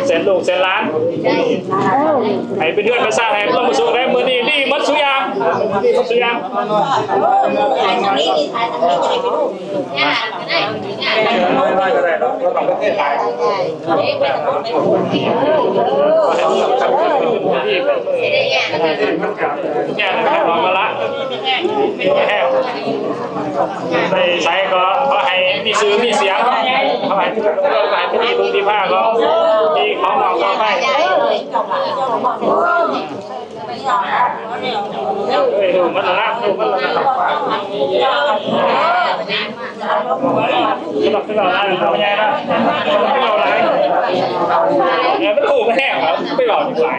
ແສນລູກແສນຫຼານ ໃຫ້ເປັນເຮືອນເປັນຊານ ໃຫ້ອຸດົມສົມບູນໄດ້. ມື້ນີ້ດີໝົດຊຸຢ່າງ ດີໝົດຊຸຢ່າງ. ໄປໃສກໍຂໍໃຫ້ມີຊື່ມີສຽງ ຂໍໃຫ້ເປັນທີ່ຮູ້ທີ່ພາກໍດີຂອງນ້ອງຕໍ່ໄປ. ເອີຍ ຮູ້ໝົດແລ້ວນະ ຮູ້ໝົດແລ້ວນະ. ເວົ້າຫຼາຍ ເວົ້າໃຫຍ່ນະ ເວົ້າຫຼາຍ. ເອີ ມັນຮູ້ມາແລ້ວ ໄປເວົ້າຫຼາຍ.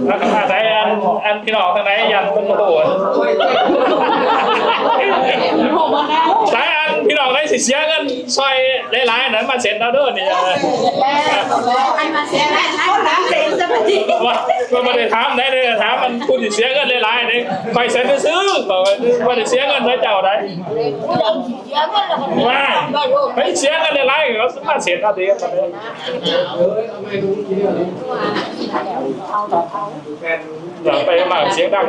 ແລ້ວກໍອາໄສອັນ ອັນພີ່ນ້ອງທາງໃດຢ້ານເພິ່ນບໍ່ຮູ້ ຫຼາຍອັນພີ່ນ້ອງໃດຊິເສຍເງິນຊ່ອຍຫຼາຍໆນັ້ນ ມາເຊັນເອົາເດີນີ້. ວ່າ ວ່າບໍ່ໄດ້ຖາມໃດເດີ ຖາມອັນຜູ້ທີ່ເສຍເງິນຫຼາຍໆເດ້. ຂ້ອຍເຊັນຊື່ໆ ຂ້ອຍບໍ່ໄດ້ເສຍເງິນໃຫ້ເຈົ້າໃດ. ວ່າ ໃຜເສຍເງິນຫຼາຍໆ ເຂົາມາເຊັນເອົາເດ້. ຢ່າໄປມາສຽງດັງ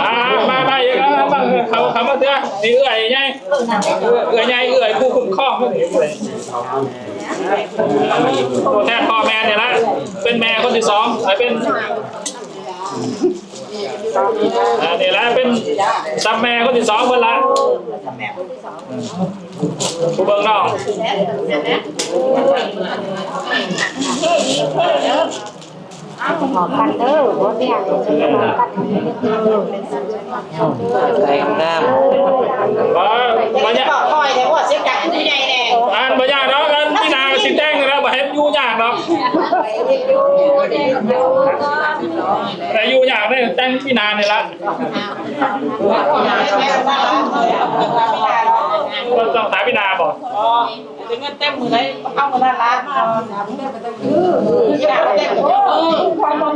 ອ່າ ມາ ມາອີກ ເອົາ ເຂົ້າ ເຂົ້າມາເທື່ອ. ນີ້ເອື້ອຍໃຫຍ່ ເອື້ອຍໃຫຍ່ ເອື້ອຍຜູ້ຄຸ້ມຄອງ ໂຕແທນພໍ່ແມ່ນີ້ລະ ເປັນແມ່ຄົນທີສອງ ເປັນ ອ່າ ນີ້ລະ ເປັນສຳແມ່ຄົນທີສອງເພິ່ນລະ ຜູ້ເບິ່ງນ້ອງ. ຫອມກັນເດີ ບໍ່ເປັນຫຍັງ ແຕ່ງງາມ ບໍ່ ບໍ່ຍາກ ຂ້ອຍແທ້ ບໍ່ເສຍກັນຜູ້ໃຫຍ່ແດ່ ອັນບໍ່ຍາກດອກ ອັນປີໜ້າກໍຊິແຕ່ງແລ້ວ ບໍ່ໃຫ້ຢູ່ຍາກດອກ ແຕ່ຢູ່ຍາກເດ້ ແຕ່ງປີໜ້ານີ້ລະ ຕ້ອງຖາມປີໜ້າບໍ? ເປັນເງິນເຕັມມື້ໃດເອົາມື້ນັ້ນລະ ເອີ ເອີ ເອີ ເອີ ຄວາມໝັ້ນ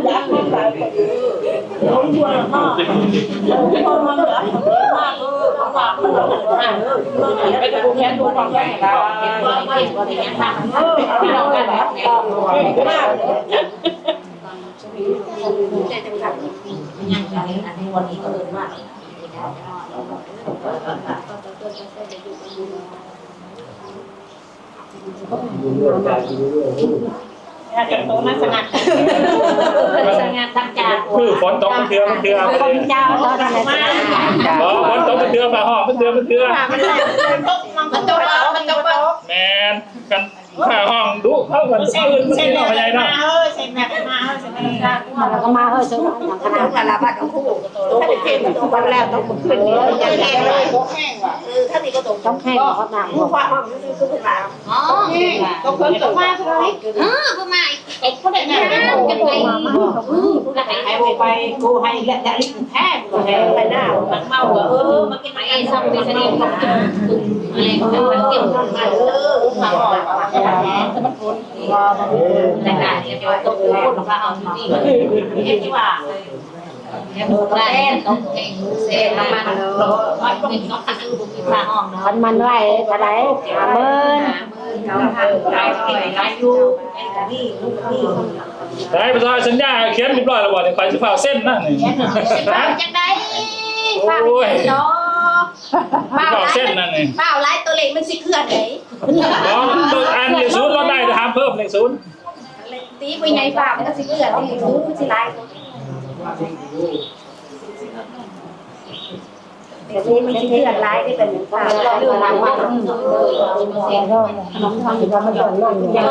ໄປແຕ່ຜູ້ແທນຜູ້ຄວາມແພງລະ ເອີ ເອີ ເອີ ສະຫງັດ ສະຫງັດທັງຈາກ ຄືຝົນຕົກເທື່ອ ເທື່ອ ເຈົ້າ ຕອນນັ້ນ ບໍ່ ຝົນຕົກເທື່ອ ຟ້າຮ້ອງເທື່ອ ເທື່ອ ມັນຕົກ ມັນຕົກ ມັນຕົກ ແມ່ນ ກັນ ຖ້າຮ້ອງດຸເຂົາກໍຊືນ ຊືນເນາະ ພໍ່ໃຫຍ່ເນາະ ເອີ ເຊັນແບບມາ ເອີ ເຊັນແບບ ແລ້ວກໍມາ ເອີ ເຊີນທາງຄະນະ ແລ້ວບັດ ຕກແຮງ ເອີ ທາງນີ້ກໍຕົກ ຕົກແຮງ ເພາະນ້ຳ ອໍ ເອີ ເພິ່ນມາ ເອີ ເພິ່ນມາ ເອີ ໃຫ້ໄປ ກູໃຫ້ແລ້ວ ແທ້ ໄປນາ ມັນເມົາ ເອີ ມາກິນ ເອີ ມັນຝົນ ແຕ່ກະ ເຮັດວ່າ ແມ່ນ ຕ້ອງເກັ່ງ ເຊ ນ້ຳມັນ ເນາະ ມັນ ມັນໄວ້ເທົ່າໃດ? ຫ້າໝື່ນ ໄດ້ ພາສາສັນຍາຂຽນຮຽບຮ້ອຍແລ້ວບໍ່ນີ້? ຂ້ອຍຊິຟ້າວເຊັນນະນີ້ ຊິຟ້າວຈັ່ງໃດ? ໂອ້ຍ ຟ້າວເຮັດເນາະ ຟ້າວເຊັນນະນີ້ ຟ້າວຫຼາຍ ຕົວເລກມັນຊິເຄື່ອນໄດ໋. ເອົາ ເບິ່ງ ອັນເລກສູນລົດໄດ້ ແຕ່ຫ້າມເພີ່ມເລກສູນ. ຕີບໍ່ໃຫຍ່ຟ້າມັນກໍຊິເຄື່ອນ ຕີສູງມັນຊິຫຼາຍ ແຕ່ນີ້ມັນຊິເຄື່ອນຫຼາຍເດ້ ເປັນຟ້າເລື່ອງຫຼາຍ ເອີ